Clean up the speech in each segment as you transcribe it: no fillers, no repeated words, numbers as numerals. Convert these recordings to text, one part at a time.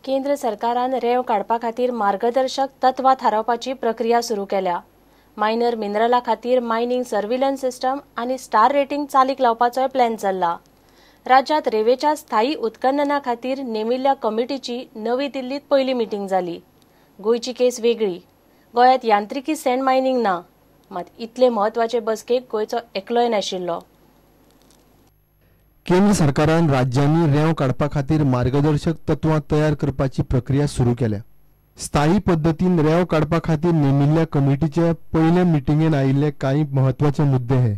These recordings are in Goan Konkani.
केंद्र सरकारान रेंव काडपा खातीर मार्गदर्शक तत्वां थारावपाची प्रक्रिया सुरू केल्या. मायनर मिनरला खातीर मायनिंग सर्व्हिलन्स सिस्टम आनी स्टार रेटिंग चालीक लावपाचोय प्लॅन चल्ला. राज्यांत रेंवेच्या स्थायी उत्खनना खातीर नेमिल्ल्या कमिटीची नवी दिल्लीत पयली मिटींग जाली. गोंयची केस वेगळी. गोंयांत यांत्रिकी सँड मायनिंग ना, मात इतले म्हत्वाचे बसकेक गोंयचो एकलोय नाशिल्लो. केंद्र सरकारान राज्यांनी रेंव काडपा खातीर मार्गदर्शक तत्वां तयार करपाची प्रक्रिया सुरू केल्या. स्थायी पद्दतीन रेंव काडपा खातीर नेमिल्ल्या कमिटीचे पयले मिटिंगेन आयिल्ले कांय म्हत्वाचे मुद्दे हे: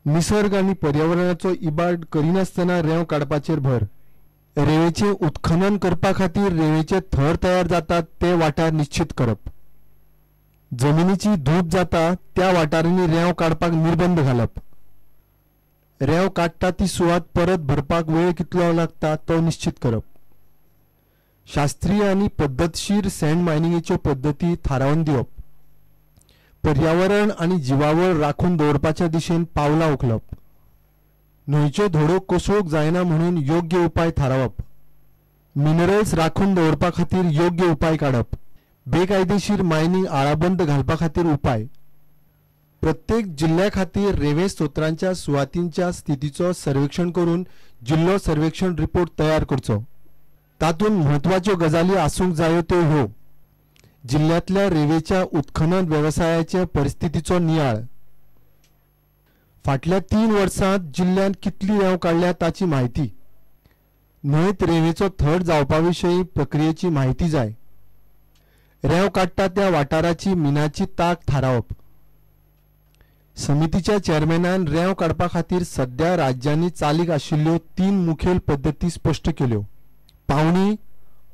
निसर्ग आनी पर्यावरणाचो इबाड करिनासतना रेंव काडपाचेर भर, रेंवेचें उत्खनन करपा खातीर रेंवेचे थर तयार जातात ते वाठार निश्चित करप, जमिनीची धूप जाता त्या वाठारांनी रेंव काडपाक निर्बंध घालप, रेंव काडटा ती सुवात परत भरपाक वेळ कितलो लागता तो निश्चित करप, शास्त्रीय आनी पद्दतशीर सँड मायनिंगेच्यो पद्दती थारावन दिवप, पर्यावरण आनी जिवावळ राखून दवरपाच्या दिशेन पावलां उखलप, न्हंयच्यो धडो कोसळूंक जायना म्हणून योग्य उपाय थारावप, मिनरल्स राखून दवरपा खातीर योग्य उपाय काडप, बेकायदेशीर मायनिंग आळाबंद घालपा खातीर उपाय, प्रत्येक जिल्ल्या खातीर रेंवे स्त्रोतांच्या सुवातींच्या स्थितीचो सर्वेक्षण करून जिल्लो सर्वेक्षण रिपोर्ट तयार करचो. तातूंत म्हत्वाच्यो गजाली आसूंक जायो त्यो ह्यो: जिल्ल्यांतल्या रेंवेच्या उत्खनन वेवसायाचे परिस्थितीचो नियाळ, फाटल्या 3 वर्सांत जिल्ल्यांत कितली रेंव काडल्या ताची म्हायती, न्हंयत रेंवेचो थर जावपा विशीं प्रक्रियेची म्हायती जाय, रेंव काडटा त्या वाठाराची मिनाची तांक थारावप. समितीच्या चेअरमॅनान रेंव काडपा खातीर सध्या राज्यांनी चालीक आशिल्ल्यो 3 मुखेल पद्दती स्पश्ट केल्यो: पावणी,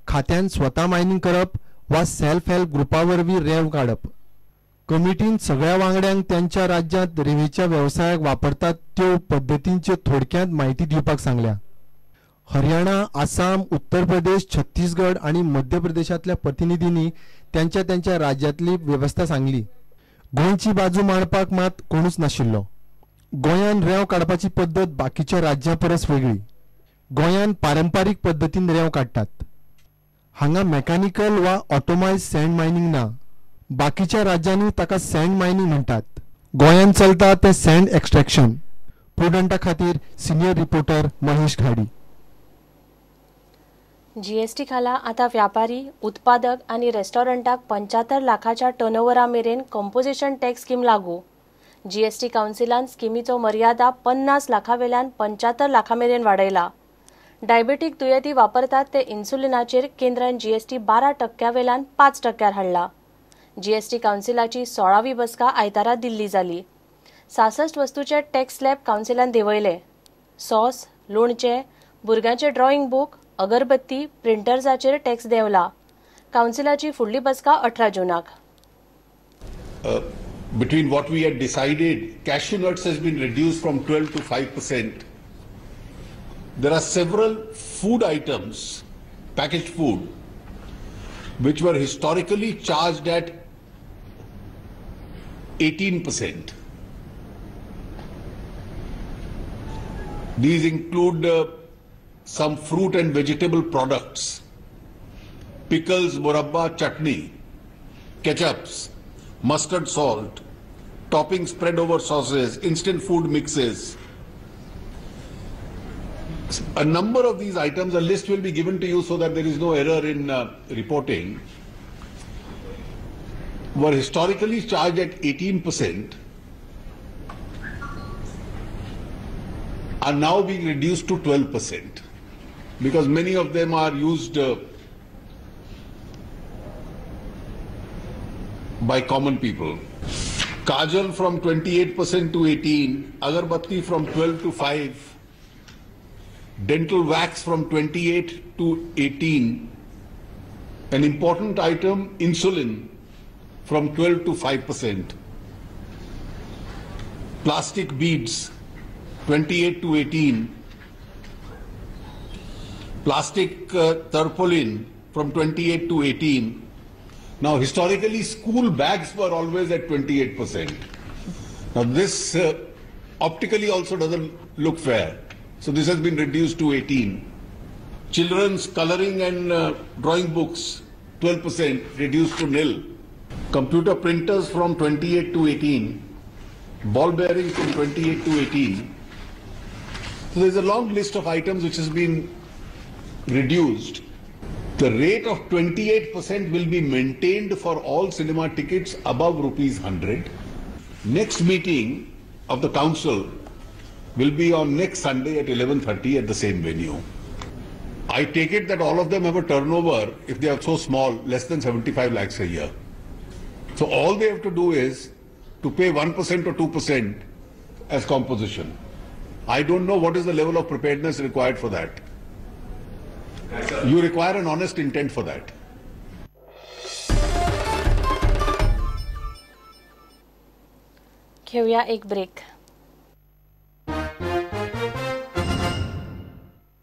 खात्यान स्वता मायनिंग करप वा सेल्फ हेल्प ग्रुपा वरवीं रेंव काडप. कमिटीन सगळ्या वांगड्यांक त्यांच्या राज्यांत रेंवेच्या वेवसायाक वापरतात त्यो पद्दतींचे थोडक्यांत म्हायती दिवपाक सांगल्या. हरियाणा, आसाम, उत्तर प्रदेश, छत्तीसगड आनी मध्य प्रदेशांतल्या प्रतिनिधींनी त्यांच्या त्यांच्या राज्यांतली वेवस्था सांगली. गोंयची बाजू मांडपाक मात कोणूच नाशिल्लो. गोंयान रेंव काडपाची पद्दत बाकीच्या राज्यां परस वेगळी. गोंयान पारंपारीक पद्दतीन रेंव काडटात. हांगा मेकॅनिकल वा ऑटोमायज सँड मायनिंग ना. बाकीच्या राज्यांनी ताका सँड मायनिंग म्हणटात. गोंयान चलता तें सँड एक्स्ट्रॅक्शन. प्रुडंटा खातीर senior reporter Mahesh Ghadi. GST खाला आतां व्यापारी, उत्पादक आनी रेस्टॉरंटाक 75 लाखाच्या टर्नओव्हरा मेरेन कंपोजिशन टॅक्स स्कीम लागू. जीएसटी कावन्सिलान स्किमीचो मर्यादा 50 लाखां वेल्यान 75 लाखां मेरेन वाडयला. डायबेटीक दुयेंती वापरतात ते इन्सुलिनाचेर केंद्रान जीएसटी 12% वेल्यान 5% हाडला. जीएसटी कावन्सिलाची 16वी बसका आयतारा दिल्ली जाली. 66 वस्तूचे टॅक्स स्लॅब कावन्सिलान देंवयले. सॉस, लोणचें, भुरग्यांचे ड्रॉइंग बूक, अगरबत्ती, प्रिंटर्साचेर टॅक्स देंवला. कावन्सिलाची फुडली बसका 18 जूनाक. Between what we had decided, cashew nuts has been reduced from 12 to 5%. There are several food items, packaged food, which were historically charged at 18%. These include some fruit and vegetable products, pickles, murabba, chutney, ketchups, mustard salt, topping spread over sauces, instant food mixes. A number of these items, a list will be given to you so that there is no error in reporting, were historically charged at 18%, are now being reduced to 12% because many of them are used by common people. Kajal from 28% to 18, agarbatti from 12 to 5, dental wax from 28 to 18, an important item, insulin, from 12 to 5%, plastic beads, 28 to 18, plastic tarpaulin from 28 to 18. Now, historically, school bags were always at 28%. Now, this optically also doesn't look fair. So this has been reduced to 18. Children's coloring and drawing books, 12% reduced to nil. Computer printers from 28 to 18. Ball bearings from 28 to 18. So there's a long list of items which has been reduced. The rate of 28% will be maintained for all cinema tickets above rupees 100. Next meeting of the council will be on next Sunday at 11:30 at the same venue. I take it that all of them have a turnover, if they are so small, less than 75 lakhs a year. So all they have to do is to pay 1% or 2% as composition. I don't know what is the level of preparedness required for that. You require an honest intent for that. घेऊया एक ब्रेक.